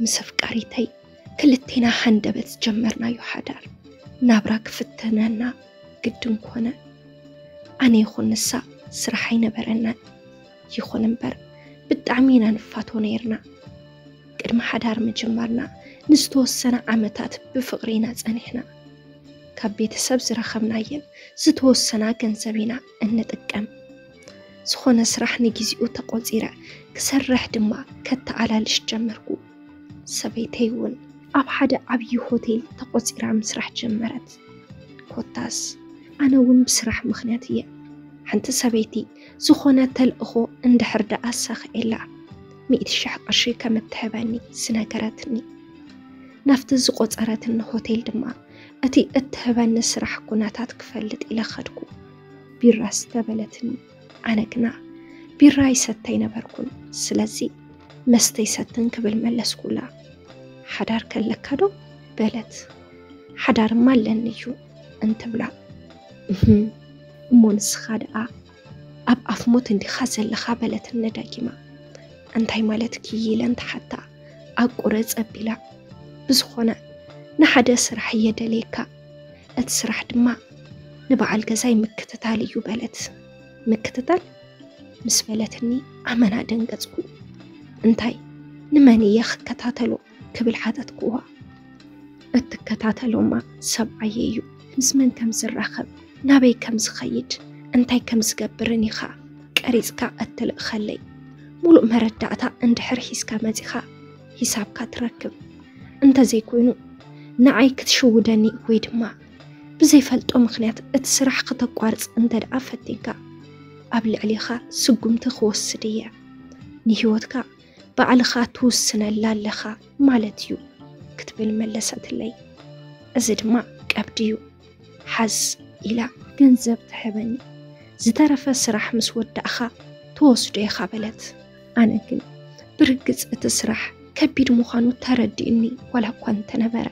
ምስ ኣፍቃሪተይ ክልቴና ሃንደበት ዝጀመርናዮ ሓዳር ናብራ ክፍተነና ግድን ኮነ። ኣነ ይኹን ንሳ ስራሕ ኣይነበረናን። ይኹን እምበር ብጣዕሚ ኢና ንፋቶ ነይርና። ቅድሚ ሓዳር ምጅማርና ንዝተወሰነ ዓመታት ብፍቕሪ ኢና ጸኒሕና። ካብ ቤተሰብ ዝረኸብናየን ዝተወሰና ገንዘብ ኢና እንጥቀም። ዝኾነ ስራሕ ንግዚኡ ተቖጺረ ክሰርሕ ድማ ከተኣላልሽ ጀመርኩ። ሰበይተይ እውን ኣብ ሓደ ዓብዪ ሆቴል ተቖጺራ ምስራሕ ጀመረት። ኮታስ ኣነ እውን ብስራሕ ምኽንያት እየ። ሓንቲ ሰበይቲ ዝኾነ ተልእኾ እንድሕር ደኣ ኣሳኺዐላ ሚእቲ ሽሕ ቅርሺ ከም እትህበኒ ዝነገረትኒ። ናብቲ ዝቖጸረትኒ ሆቴል ድማ እቲ እትህበኒ ስራሕ ኩነታት ክፈልጥ ኢለ ኸድኩ። ቢራ ስተ በለትኒ። ኣነ ግና ቢራ ይሰተ ኣይነበርኩን። ስለዚ መስተ ይሰትን ክብል መለስኩላ። ሓዳር ከለካ ዶ? በለት። ሓዳርማ ኣለኒ እዩ እንትብላ። እህም፣ እሞ ንስኻ ደኣ ኣብ ኣፍ ሞት እንዲኻ ዘለኻ በለትኒ ደጊማ። እንታይ ማለትኪ ኢለ እንትሓታ ኣቁረ ጸቢላ። ብዝኾነ ንሓደ ስራሕ እየ ደልየካ። እቲ ስራሕ ድማ ንበዓል ገዛይ ምክትታል እዩ በለት። ምክትታል? ምስ በለትኒ ኣመና ደንገጽኩ። እንታይ ንመን እየ ክከታተሎ ክብል ሓተትክዋ። እትከታተሎማ ሰብኣየ እዩ። ምስ መን ከም ዝራኸብ፣ ናበይ ከም ዝኸይድ፣ እንታይ ከም ዝገብርን ኢኻ ቀሪጽካ እትልእኸለይ። ሙሉእ መረዳእታ እንድሕር ሒዝካ መጺኻ ሂሳብካ ትረክብ። እንተዘይኮይኑ ንዓይ ክትሽውደኒ ወይ ድማ ብዘይፈልጦ ምኽንያት እቲ ስራሕ ክተቋርጽ እንተ ደኣ ፈቲንካ ኣብ ልዕሊኻ ስጉምቲ ክወስድ እየ። ንህይወትካ ባዕልኻ ትውስነላ ኣለኻ ማለት እዩ ክትብል መለሰትለይ። እዚ ድማ ቀብዲ እዩ። ሓዝ ኢላ ገንዘብ ትህበኒ። ዝተረፈ ስራሕ ምስ ወዳእኻ ትወስዶ ኢኻ በለት። ኣነ ግን ብርግጽ እቲ ስራሕ ከቢድ ምዃኑ ተረዲእኒ ዋላ እኳ እንተነበረ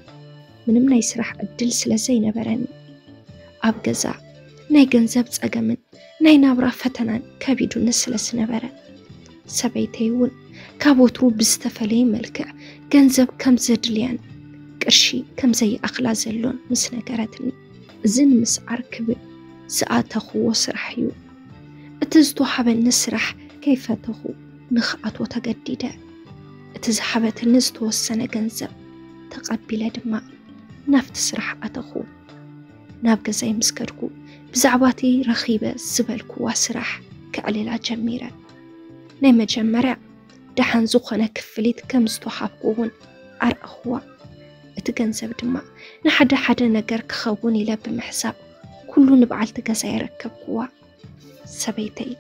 ምንም ናይ ስራሕ ዕድል ስለ ዘይነበረኒ ኣብ ገዛ ናይ ገንዘብ ጸገምን ናይ ናብራ ፈተናን ከቢዱኒ ስለ ዝነበረ ሰበይተይ እውን ካብ ወትሩ ብዝተፈለየ መልክዕ ገንዘብ ከም ዘድልያን ቅርሺ ከም ዘይኣኽላ ዘሎን ምስ ነገረትኒ እዚ ንምስዓር ክብል ዝኣተኽዎ ስራሕ እዩ። እቲ ዝተዋሃበኒ ስራሕ ከይፈተኹ ንኽኣትዎ ተገዲደ። እቲ ዝሃበትኒ ዝተወሰነ ገንዘብ ተቐቢለ ድማ ናብቲ ስራሕ ኣተኹ። ናብ ገዛይ ምስ ከድኩ ብዛዕባ እቲ ረኺበ ዝበልክዋ ስራሕ ከዕልላ ጀሚረ። ናይ መጀመርያ ደሓን ዝኾነ ክፍሊት ከም ዝተዋሃብኩ እውን ኣርኣኽዋ። እቲ ገንዘብ ድማ ንሓደ ሓደ ነገር ክኸውን ኢለ ብምሕሳብ ኩሉ ንበዓልቲ ገዛ የረከብክዋ። ሰበይተይ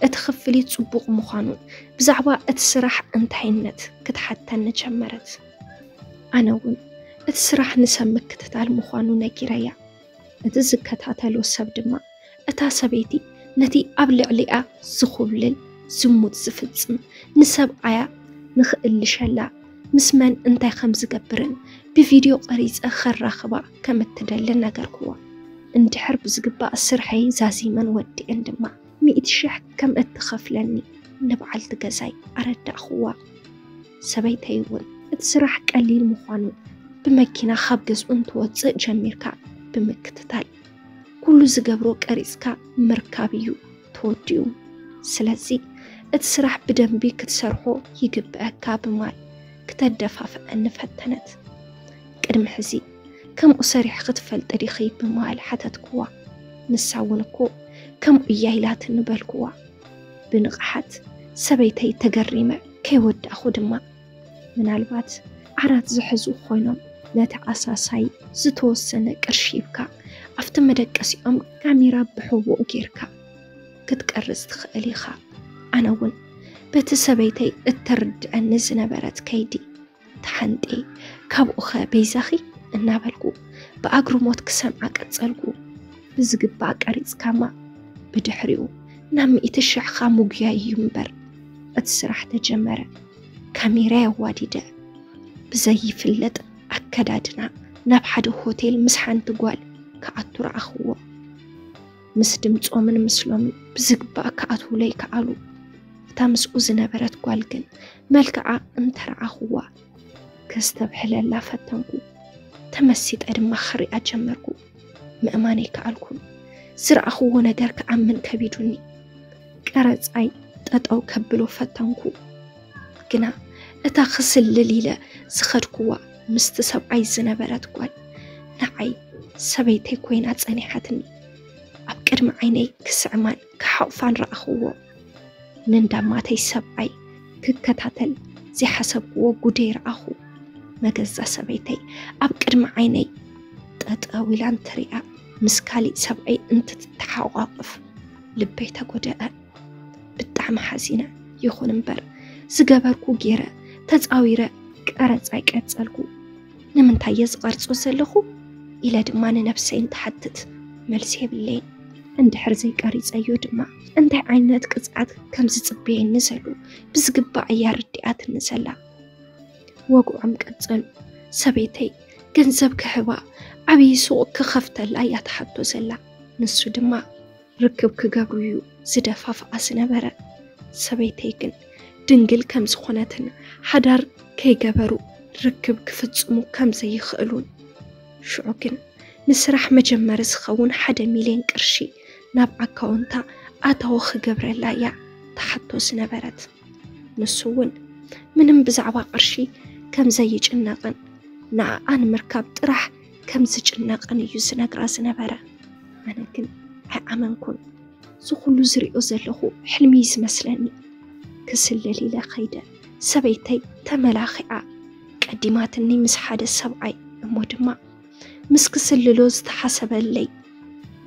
እቲ ክፍሊት ጽቡቕ ምዃኑን ብዛዕባ እቲ ስራሕ እንታይነት ክትሓተኒ ጀመረት። ኣነ እውን እቲ ስራሕ ንሰብ ምክትታል ምዃኑ ነጊረያ። እቲ ዝከታተሎ ሰብ ድማ እታ ሰበይቲ ነቲ ኣብ ልዕሊኣ ዝኹብልል ዝሙት ዝፍጽም ንሰብኣያ ንኽእልሸላ ምስ መን እንታይ ከም ዝገብርን ብቪድዮ ቀሪጸ ኸራኽባ ከም እትደልን ነገርክዋ። እንድሕር ብዝግባእ ስርሐይ ዛዚመን ወዲእን ድማ ሚእቲ ሽሕ ከም እትኸፍለኒ ንበዓልቲ ገዛይ ኣረዳእኽዋ። ሰበይተይ እውን እቲ ስራሕ ቀሊል ምዃኑ ብመኪና ካብ ገዝኡ እንትወፅእ ጀሚርካ ብምክትታል ኩሉ ዝገብሮ ቀሪፅካ ምርካብ እዩ ተወዲኡ። ስለዚ እቲ ስራሕ ብደንቢ ክትሰርሖ ይግብአካ ብማል ክተደፋፍዐኒ ፈተነት። ቅድሚ ሕዚ ከምኡ ሰሪሕኺ ትፈልጢ ዲኺ ብምባል ሓተትክዋ። ንሳ እውን እኮ ከምኡ እያ ኢላትኒ በልክዋ። ብንቕሓት ሰበይተይ ተገሪመ ከይወዳእኹ ድማ ምናልባት ዓራት ዝሕዙ ኮይኖም ነቲ ዓሳሳይ ዝተወሰነ ቅርሺ ሂብካ ኣብቲ መደቀሲኦም ካሜራ ብሕቡእ ጌርካ ክትቀርጽ ትኽእል ኢኻ። ኣነ እውን በቲ ሰበይተይ እተርድዐኒ ዝነበረት ከይዲ ተሓንጤ ካብኡኸ በይዛኺ እናበልኩ ብኣግርሞት ክሰምዓ ቀጸልኩ። ብዝግባእ ቀሪጽካማ ብድሕሪኡ ናብ ሚእቲ ሽሕኻ ምጉያይ እዩ እምበር እቲ ስራሕ ተጀመረ። ካሜራይ ኣዋዲደ ብዘይፍለጥ ኣከዳድና ናብ ሓደ ሆቴል ምስ ሓንቲ ጓል ክኣቱ ረኣኽዎ። ምስ ድምጾምን ምስሎምን ብዝግባእ ክኣትዉ ለይከኣሉ። እታ ምስኡ ዝነበረት ጓል ግን መልክዓ እንተረኣኽዋ ከስተብሕለላ ፈተንኩ። ተመሲጠ ድማ ክሪኣ ጀመርኩ። ምእማን ኣይከኣልኩን። ዝረኣኽዎ ነገር ክኣምን ከቢዱኒ። ቀረጻይ ጠጠው ከብሎ ፈተንኩ። ግና እታ ክስልል ኢለ ዝኸድኩዋ ምስቲ ሰብኣይ ዝነበረት ጓል ንዓይ ሰበይተይ ኮይና ጸኒሓትኒ። ኣብ ቅድሚ ዓይነይ ክስዕማን ክሓቑፋን ረኣኽዎ። ንእንዳማተይ ሰብኣይ ክከታተል ዘይሓሰብክዎ ጉደይ ረኣኹ። መገዛ ሰበይተይ ኣብ ቅድሚ ዓይነይ ጠጠው ኢላ እንትሪኣ ምስ ካሊእ ሰብኣይ እንትትተሓቋቕፍ ልበይ ተጎደኣ። ብጣዕሚ ሓዚነ። ይኹን እምበር ዝገበርኩ ገይረ ተጻዊረ ቀረጻይ ቀጸልኩ። ንምንታይ እየ ዝቐርጾ ዘለኹ ኢለ ድማ ንነብሰይ እንትሓትት መልሲ የብለይን። እንድሕር ዘይቀሪጸዮ ድማ እንታይ ዓይነት ቅጽዓት ከም ዝጽበየኒ ዘሎ ብዝግባእ እያ ርዲኣትኒ ዘላ። ወግዖም ቀጸሉ። ሰበይተይ ገንዘብ ክህባ ዓብዪ ሱቕ ክኸፍተላ እያ ትሓቶ ዘላ። ንሱ ድማ ርክብ ክገብሩ እዩ ዝደፋፍኣ ዝነበረ። ሰበይተይ ግን ድንግል ከም ዝኾነትን ሓዳር ከይገበሩ ርክብ ክፍጽሙ ከም ዘይኽእሉን። ሽዑ ግን ንስራሕ መጀመሪ ዝኸውን ሓደ ሚልዮን ቅርሺ ናብ ኣካውንታ ኣታዊ ክገብረላ እያ ትሓቶ ዝነበረት። ንሱ እውን ምንም ብዛዕባ ቅርሺ ከም ዘይጭነቕን ንኣኣ ንምርካብ ጥራሕ ከም ዝጭነቕን እዩ ዝነግራ ዝነበረ። ኣነ ግን ኣይኣመንኩን። እዚ ኩሉ ዝሪኦ ዘለኹ ሕልሚ እዩ ዝመስለኒ። ክስልል ኢለ ከይደ ሰበይተይ ተመላኺዓ ቀዲማትኒ ምስ ሓደ ሰብኣይ እሞ ድማ ምስ ክስልሎ ዝተሓሰበለይ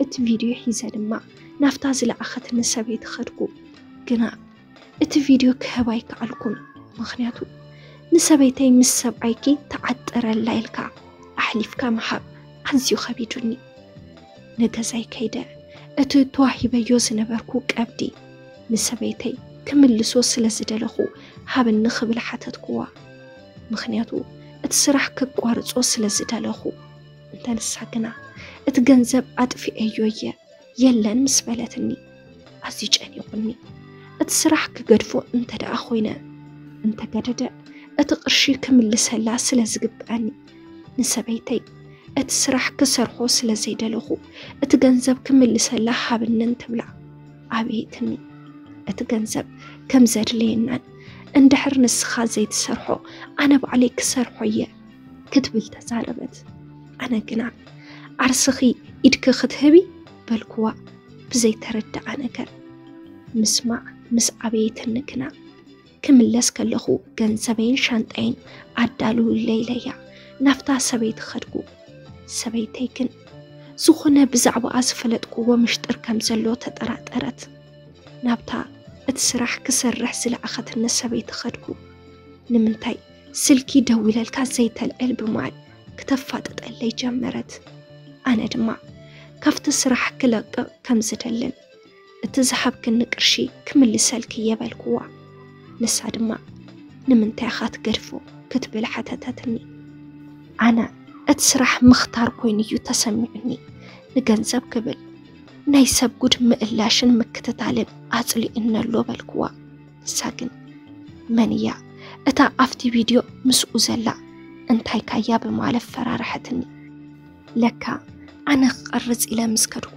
እቲ ቪድዮ ሒዘ ድማ ናብታ ዝለኣኸትኒ ሰበይቲ ከድኩ። ግና እቲ ቪድዮ ክህባ ኣይከኣልኩን። ምኽንያቱ ንሰበይተይ ምስ ሰብኣይኪ ተዓጠረላ ኢልካ ኣሕሊፍካ ምሃብ ኣዝዩ ከቢዱኒ። ንገዛይ ከይደ እቲ ተዋሂበዮ ዝነበርኩ ቀብዲ ንሰበይተይ ክምልሶ ስለ ዝደለኹ ሃብኒ ክብል ሓተትኩዋ። ምኽንያቱ እቲ ስራሕ ክቋርጾ ስለ ዝደለኹ። እንተ ንሳ ግና እቲ ገንዘብ ኣጥፊኤዮ እየ የለን ምስ በለትኒ ኣዝዩ ጨኒቑኒ። እቲ ስራሕ ክገድፎ እንተ ደኣ ኮይነ እንተገደደ እቲ ቅርሺ ክምልሰላ ስለ ዝግብኣኒ ንሰበይተይ እቲ ስራሕ ክሰርሖ ስለ ዘይደለኹ እቲ ገንዘብ ክምልሰላ ሃብኒ እንትብላ ኣበየትኒ። እቲ ገንዘብ ከም ዘድለየናን እንድሕር ንስኻ ዘይትሰርሖ ኣነ ባዕለይ ክሰርሖ እየ ክትብል ተዛረበት። ኣነ ግና ዓርስኺ ኢድኪ ክትህቢ በልኩዋ ብዘይተረድኣ ነገር። ምስማዕ ምስ ኣበየትኒ ግና ክምለስ ከለኹ ገንዘበይን ሻንጣይን ኣዳልውለይ ኢለያ ናብታ ሰበይቲ ከድኩ። ሰበይተይ ግን ዝኾነ ብዛዕባኣ ዝፈለጥክዎ ምሽጥር ከም ዘሎ ተጠራጠረት። ናብታ እቲ ስራሕ ክሰርሕ ዝለኣኸትኒ ሰበይቲ ከድኩ። ንምንታይ ስልኪ ደዊለልካ ዘይተልዕል ብምባል ክተፋጥጠለይ ጀመረት። ኣነ ድማ ካብቲ ስራሕ ክለቅቕ ከም ዝደልን እቲ ዝሃብክኒ ቅርሺ ክምልሰልኪ እየ በልክዋ። ንሳ ድማ ንምንታይ ኢኻ ትገድፎ ክትብል ሓተተትኒ። ኣነ እቲ ስራሕ ምኽታር ኮይኑ እዩ ተሰሚዑኒ። ንገንዘብ ክብል ናይ ሰብ ጉድ ምእላሽን ምክትታልን ኣጽሊኡኒ ኣሎ በልክዋ። ንሳ ግን መን እያ እታ ኣብቲ ቪድዮ ምስኡ ዘላ? እንታይ ካያ ብማለት ፈራርሐትኒ። ለካ ኣነ ክቐርጽ ኢለ ምስ ከድኩ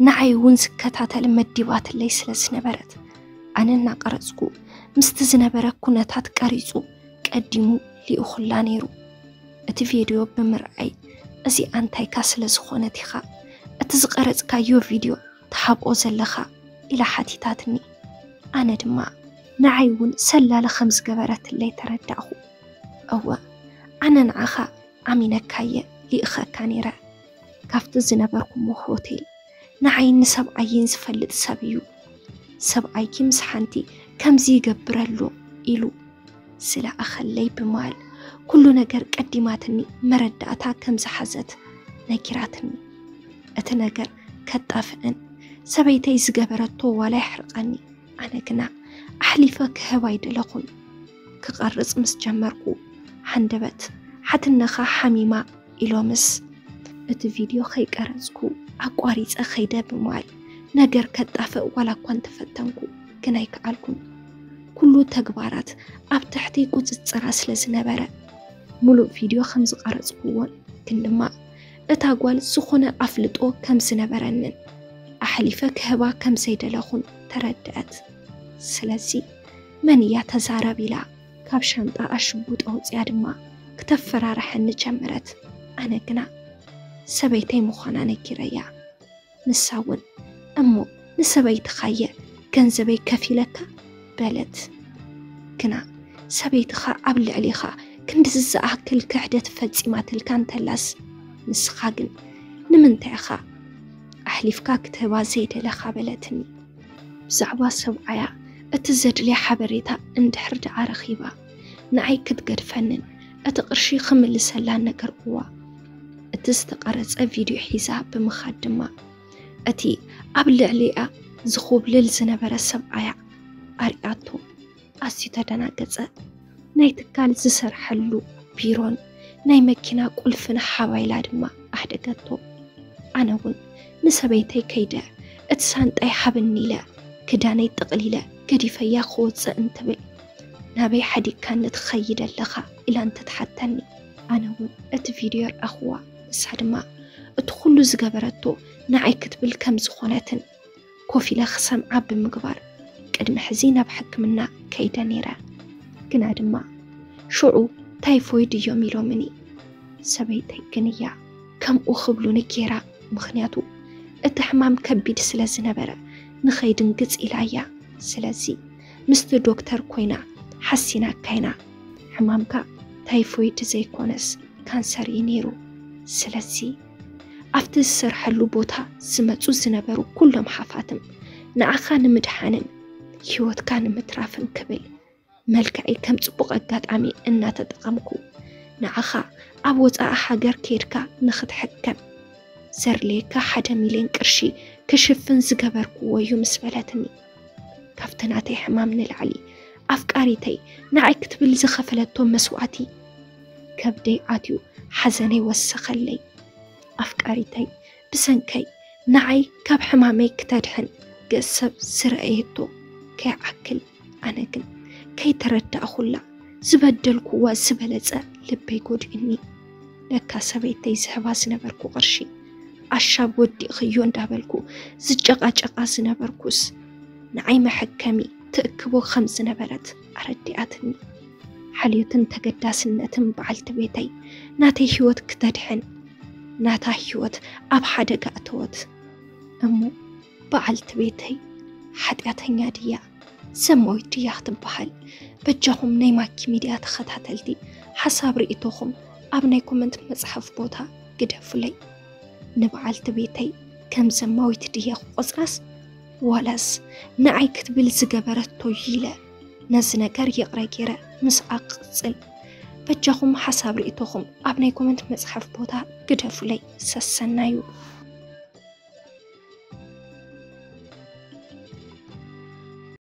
ንዓይ እውን ዝከታተል መዲባትለይ ስለ ዝነበረት ኣነ እናቀረጽኩ ምስቲ ዝነበረ ኩነታት ቀሪጹ ቀዲሙ ሊኡኹላ ነይሩ። እቲ ቪድዮ ብምርኣይ እዚኣ እንታይካ ስለ ዝኾነት ኢኻ እቲ ዝቐረጽካዮ ቪድዮ ትሃብኦ ዘለኻ ኢላ ሓቲታትኒ። ኣነ ድማ ንዓይ እውን ሰላለ ከም ዝገበረትለይ ተረዳእኹ። እወ ኣነ ንዓኻ ኣሚነካየ ሊእኸካ ነይረ። ካብቲ ዝነበርኩሞ ሆቴል ንዓይን ንሰብኣይን ዝፈልጥ ሰብ እዩ። ሰብኣይኪ ምስ ሓንቲ ከምዚ ይገብር ኣሎ ኢሉ ዝለኣኸለይ ብምባል ኩሉ ነገር ቀዲማትኒ መረዳእታ ከም ዝሓዘት ነጊራትኒ። እቲ ነገር ከጣፍእን ሰበይተይ ዝገበረቶ ዋላ የሕርቐኒ፣ ኣነ ግና ኣሕሊፈ ክህብ ኣይደለኹን። ክቐርጽ ምስ ጀመርኩ ሃንደበት ሓትነኻ ሓሚማ ኢሎምስ እቲ ቪድዮ ከይቀረጽኩ ኣቋሪጸ ከይደ ብምባል ነገር ከጣፍእ ዋላ እኳ እንተፈተንኩ ግን ኣይከኣልኩን። ኩሉ ተግባራት ኣብ ትሕቲ ቁጽጽራ ስለ ዝነበረ ሙሉእ ቪድዮ ከም ዝቐረጽኩዎን ግን ድማ እታ ጓል ዝኾነ ኣፍልጦ ከም ዝነበረንን ኣሕሊፈ ክህባ ከም ዘይደለኹን ተረድአት። ስለዚ መን እያ ተዛረብ ኢላ ካብ ሻንጣኣ ሽጉጥ ኣውፅያ ድማ ክተፈራርሐኒ ጀመረት። ኣነ ግና ሰበይተይ ምዃና ነጊረያ። ንሳ እውን እሞ ንሰበይትኻየ ገንዘበይ ከፊለካ በለት። ግና ሰበይትኻ ኣብ ልዕሊኻ ክንድዚ ዝኣክል ክሕደት ፈጺማትልካ እንተላስ ንስኻ ግን ንምንታይ ኢኻ ኣሕሊፍካ ክትህባ ዘይደለኻ በለትኒ። ብዛዕባ ሰብዓያ እቲ ዘድልያ ሓበሬታ እንድሕር ደኣ ረኺባ ንዓይ ክትገድፈንን እቲ ቅርሺ ክምልሰላን ነገርኩዋ። እቲ ዝተቐረጸ ቪድዮ ሒዛ ብምኻድ ድማ እቲ ኣብ ልዕሊኣ ዝኹብልል ዝነበረ ሰብዓያ ኣርያቶ። ኣዝዩ ተደናገጸ። ናይ ትካል ዝሰርሐሉ ቢሮን ናይ መኪና ቁልፍን ሓባይላ ድማ ኣሕደገቶ። ኣነ እውን ንሰበይተይ ከይደ እቲ ሳንጣይ ሃብኒ ኢለ ክዳነይ ጠቕሊለ ገዲፈያ ክወፅእ እንትብል ናበይ ሓዲግካኒ ትኸይድ ኣለኻ ኢላ እንትትሓተኒ ኣነ እውን እቲ ቪድዮ ርኣኽዋ። ንሳ ድማ እቲ ኩሉ ዝገበረቶ ንዓይ ክትብል ከም ዝኾነትን ኮፍ ኢለ ክሰምዓ ብምግባር ቅድሚ ሕዚ ናብ ሕክምና ከይደ ነይረ። ግና ድማ ሽዑ ታይፎይድ እዮም ኢሎምኒ። ሰበይተይ ግን እያ ከምኡ ክብሉኒ ገይራ፣ ምኽንያቱ እቲ ሕማም ከቢድ ስለ ዝነበረ ንኸይድንግጽ ኢላ እያ። ስለዚ ምስቲ ዶክተር ኮይና ሓሲናካ ኢና፣ ሕማምካ ታይፎይድ ዘይኮነስ ካንሰር እዩ ነይሩ። ስለዚ ኣብቲ ዝሰርሐሉ ቦታ ዝመጹ ዝነበሩ ኩሎም ሓፋትም ንዓኻ ንምድሓንን ህይወትካ ንምትራፍን ክብል መልክዐይ ከም ጽቡቕ ኣጋጣሚ እናተጠቐምኩ ንዓኻ ኣብ ወጻኢ ሃገር ከይድካ ንኽትሕከም ዘድልየካ ሓደ ሚልዮን ቅርሺ ክሽፍን ዝገበርኩዎ እዩ ምስ በለትኒ። ካብቲ ናተይ ሕማም ንላዕሊ ኣፍቃሪተይ ንዓይ ክትብል ዝኸፈለቶ መስዋእቲ ከብደይ ኣትዩ ሓዘነይ ወሰኸለይ። ኣፍቃሪተይ ብሰንከይ ንዓይ ካብ ሕማመይ ክተድሕን ገጽ ሰብ ዝረኣየቶ ከይዓክል ኣነ ግን ከይተረዳእኹላ ዝበደልኩዋ ዝበለጸ ልበይ ጎዲእኒ። ለካ ሰበይተይ ዝህባ ዝነበርኩ ቅርሺ ኣሻብ ወዲእኽዮ እንዳበልኩ ዝጨቃጨቃ ዝነበርኩስ ንዓይ መሐከሚ ትእክቦ ከም ዝነበረት ኣረዲኣትኒ። ሓልዮትን ተገዳስነትን በዓልቲ ቤተይ ናተይ ህይወት ክተድሕን ናታ ህይወት ኣብ ሓደጋ እተወት። እሞ በዓልቲ ቤተይ ሓጢኣተኛ ድያ ዘማዊት ድያ ክትበሃል? በጃኹም ናይ ማኪ ሚድያ ተኸታተልቲ ሓሳብ ርእይቶኹም ኣብ ናይ ኮመንት መጽሓፍ ቦታ ግደፉለይ። ንበዓልቲ ቤተይ ከም ዘማዊት ድየ ክቆጽራስ ዋላስ ንዓይ ክትብል ዝገበረቶ ኢለ ነዚ ነገር ይቕረ ገይረ ምስኣ ክቕጽል? በጃኹም ሓሳብ ርእይቶኹም ኣብ ናይ ኮመንት መጽሓፍ ቦታ ግደፉለይ። ሰሰናዩ።